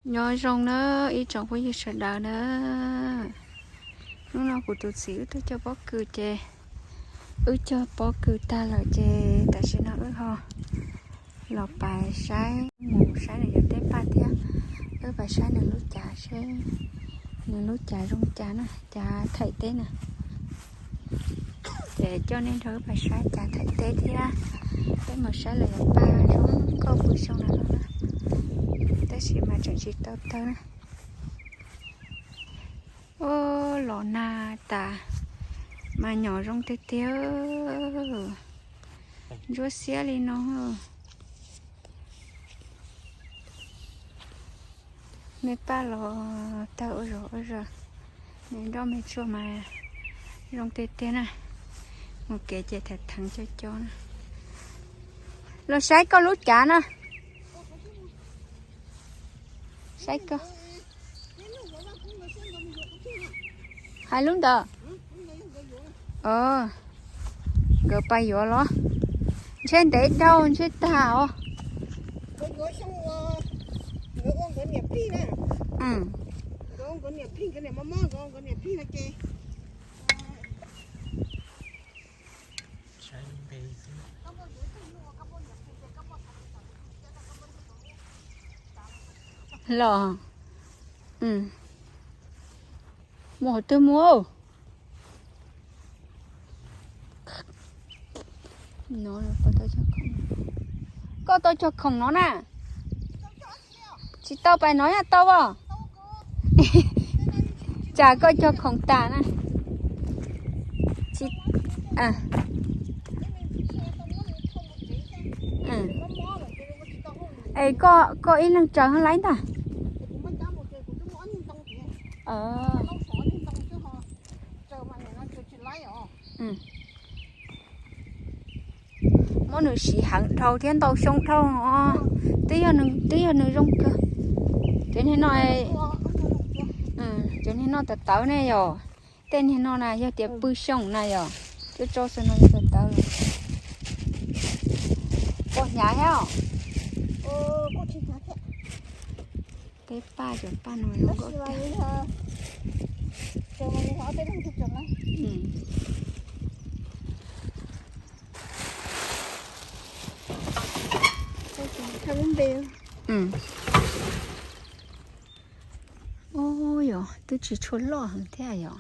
Nyob zoo na ib tsoom phooj ywg sawv daws na. Hnub no kuv tus txiv wb tuaj cog pob kws ces wb cog pob kws tag lawm ces tam sim no wb ho los pais saib, mus saib nws cov teb paj thiab. Wb pais saib nws lub cav seb nws lub cav zoo cas na, cav thaim teb na. Ces coj nej nrog wb pais saib cav thaim teb thiab. Peb mus saib lawv cov paj zoo nkauj pw xyoo no na, tab sis mas tseem tsis tau tawg na. Ub, los nag tas mas nyom zoo tiag tiag, ntsuab xiab li no. Me paj los tawg ua zog ua zog, me nroj me tsuag mas zoo tiag tiag na. Mus kev ces theev theev co co na. Los saib koj lub cav na. Saib koj. Hais lub ntawd. Nkawd pais yuav los? Ntshe ntev dhau ntshe tag os. Los, mus qhov twg mus? Koj tau cog khoom no na? Tsis tau, pais no yog tau os. Tsam koj cog khoom tas na. Es koj, koj ib leeg tsaws hauv laib ntag. Muab nws siv heev dhau thiab ntau xyoo dhau os. Twb yog nws, twb yog nws zoo kawg. Cov niag no, cov niag no tawv tawv ne yom. Tej niag no na yog tias pw xyoo na yom. Cov tsau xwb no yog tawv tawv lawm. Koj hnyav thiab os. Teb paj, cov paj no zoo nkauj tiag. Ub yog twb tsis tshua loj heev thiab yom.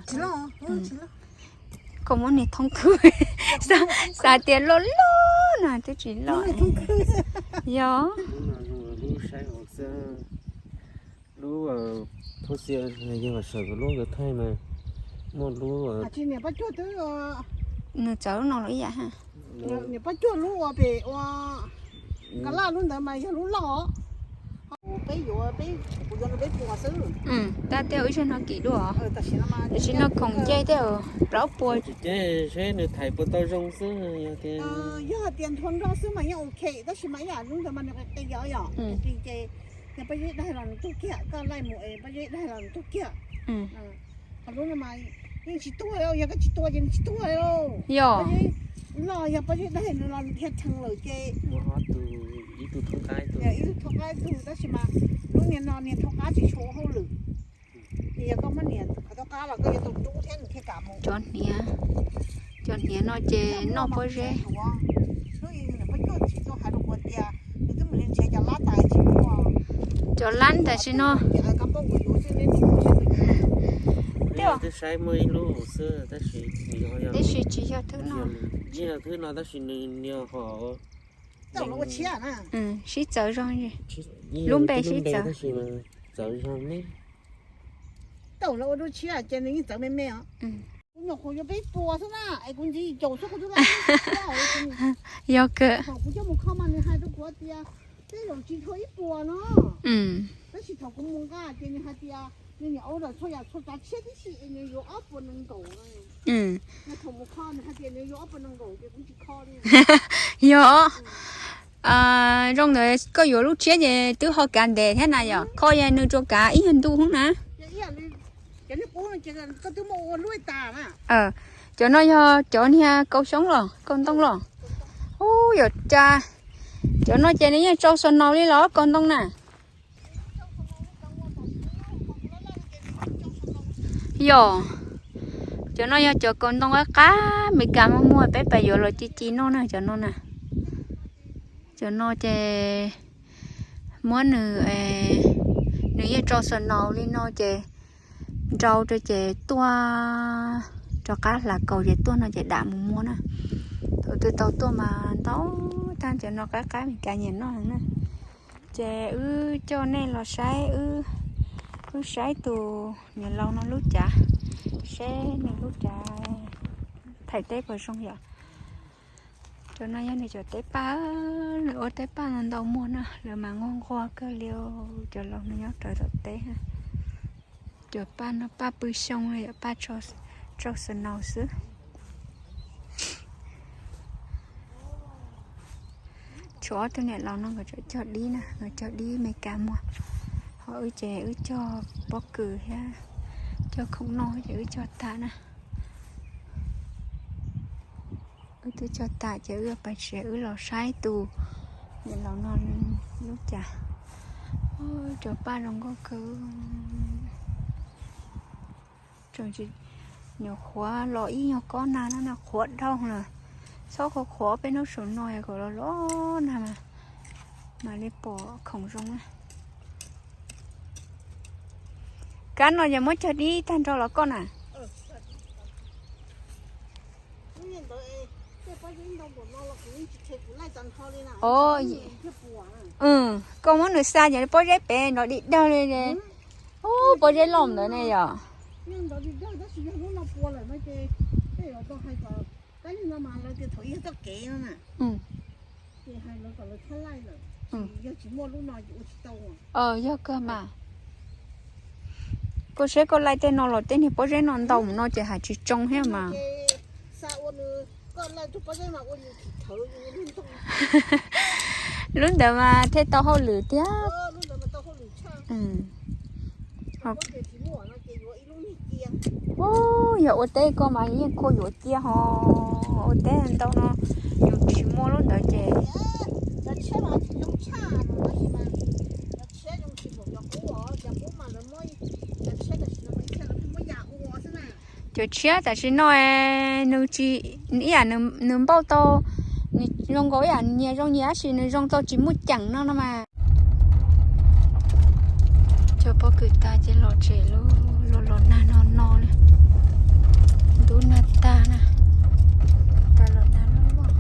Koj muab niag thoob khwb, xav tias loj loj no twb tsis loj. Yog. Lub thoob xia yog sawv lub nkawd thaij mas muaj lub, nws txawv lub no los ib yam. Niam Paj Cuaj lub ua pem ua Ka Laj lub ntawd mas yog lub loj. Peb yuav, peb, kuv yuav rau peb puas xwb. Tab tias ib zaug no kim dua, tam sim no khoom nce tej plaub puas. Ces seb nws thaiv puas tau zoo xwb. Yog tias nthua nroj xwb mas yeej ok, tab sis mas ib yam lub ntawd mas nws qis qis yom, qis qis ces yog Paj Zeb daig los nws tuag kiag, koj laij mus es Paj Zeb daig los nws tuag kiag. Qhov lub no mas yeej tsis tuag li, yog koj tsis tua ces nws tsis tuag li. Yog, Paj Zeb loj, yog Paj Zeb daig nws los nws dhia rhees lawm ces ib tug thoob qab ib tug, tab sis mas lub niag no niag thoob qab tsis tshua ua hauj lwm. Ces yog koj muab niag qhov thoob qab los koj yuav tau rub thiab nws thiaj kam mus. Cov hniav, cov hniav no ces noj pob zeb. Lub niag Paj Cuaj tsis tau hais rau kuv tias nws twb mus nrhiav cov lab tas tsis muaj. Cov lab tam sim no. Twb saib muaj ib lub xwb tab sis, tab sis tsis yog thwb no. Yog thwb no tab sis nws niag ho sib txawv zog, lub npe sib txawv. Txawv zog ne. Tau lawv ua dub tshiab ces nws yeej txawv me me os. Kuv nyuam qhuav yuav peb puas xwb na, es kuv ntxiv caum xwb kuv twb la. Yog kawg. Thaum kuv coj mus kho mas nws hais rau kuv tias tej zaum tsis dhau ib puas no. Tab sis thaum kuv mus nqa ces nws hais tias nws niam ua txhua yam txhua tsav tshiab tib si es nws yuav ob puas nees nkaum. Nws thaum mus kho nws hais tias nws yuav ob puas nees nkaum ces kuv tsis kho li. Yog, zoo ntawd koj yuav lub tshiab ces twb ho kav ntev thiab na yom, kho yog nws tsuas kav ib nyuag ntu xwb na. Cov no yog cov niag kaus xyoob los kaus ntoo los? Ub, yog cas cov no ces nws yeej tsau xo nau li los kaus ntoo na. Yog, cov no yog cov kaus ntoo qab qab Meskas muaj muaj, peb pais yuav los ci ci noj na cov no na. Cov no ces muab nws, nws yeej tso snow li no ces nrau rau ces tuaj rov qab hlav kaus ces tuaj no ces dam mus muag na. Thaum twg tau tuaj mas ntau tag, cov no qab qab Meskas nyiam noj heev na. Ces wb coj nej los saib, wb saib tus niam laus no lub cav, seb nws lub cav thaij teb puas zoo yom. Cov no yog nws cov teb paj, nws ua teb paj no ntau muag na, lawv mas nquag nquag kawg li. Cov laus no nyob rawv tom teb. Cov paj no paj pw xyoo li, paj tsau snow xwb. Tshuav ob tug niam laus no nkawd tseem cog dib na, nkawd cog dib Meskas muag. Ho wb ces wb cog pob kws thiab cog khoom noj ces wb cog tas na. Wb twb cog tas ces wb yuav pais tsev, wb los saib tus niam laus no lub cav. Cov paj zoo nkauj kawg. Tseem tsis, nyuam qhuav los ib nyuag kob nag no na, qhuav dhau lawm. Txhob qhuav qhuav peb hnub saum no kom los los nag mas, mam li pom khoom zoo na. Kab no yog muab cog dib tag nrho los koj na? Koj muab nws xa ces pob zeb pem nrov di dawg li. Ub, pob zeb loj ntawd ne yom. Yog kawg mas. Koj seb koj laij tej no los tej niag pob zeb no ntau mus no ces hais tsis tsoo thiab mas. Lub ntawd mas thiaj tau hauj lwm thiab. Ub, yog ua teb koj mas yeej khuaj yuav cia ho. Ua teb ntau no yus tsis muaj lub ntawd ces cov tshiab tam sim no nws tsis, ib yam nws npauj tau, nws zoo nkaus ib yam nyias zoo nyias tab sis nws zoo tau tsis muaj ceem no no mas. Cog pob kws tas ces los tsev, los los nag no no na. Ntub nag tag na, tas los nag loj loj.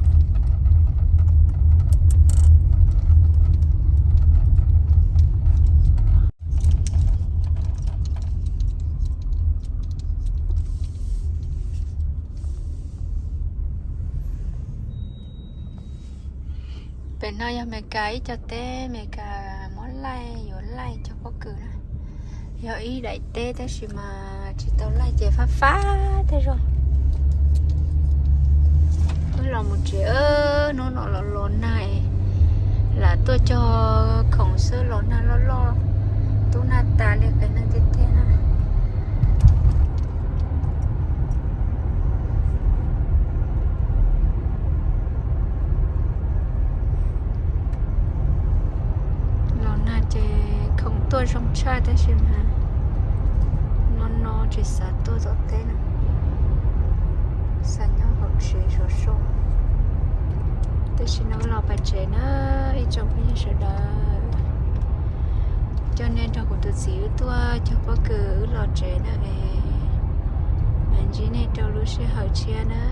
Pem no yog Meskas ib co teb, Meskas muab laij, yuav laij cog pob kws na. Yog ib daim teb tab sis mas tsis tau laij ces fab fab tej zog. Wb los mus tsev, hnub no los los nag, lam tuaj cog khoom xwb los nag loj loj, ntub nag tas li qias neeg tiag tiag na. Los nag ces khoom tuaj zoo tshaj tab sis mas no no tsis xav tuaj tom teb na, xav nyob hauv tsev sov so. Tam sim no los pais tsev na, ib tsoom phooj ywg sawv daws. Coj nej nrog kuv tus txiv wb tuaj cog pob kws wb los tsev na es, ntsib nej rau lub sij hawm tshiab na.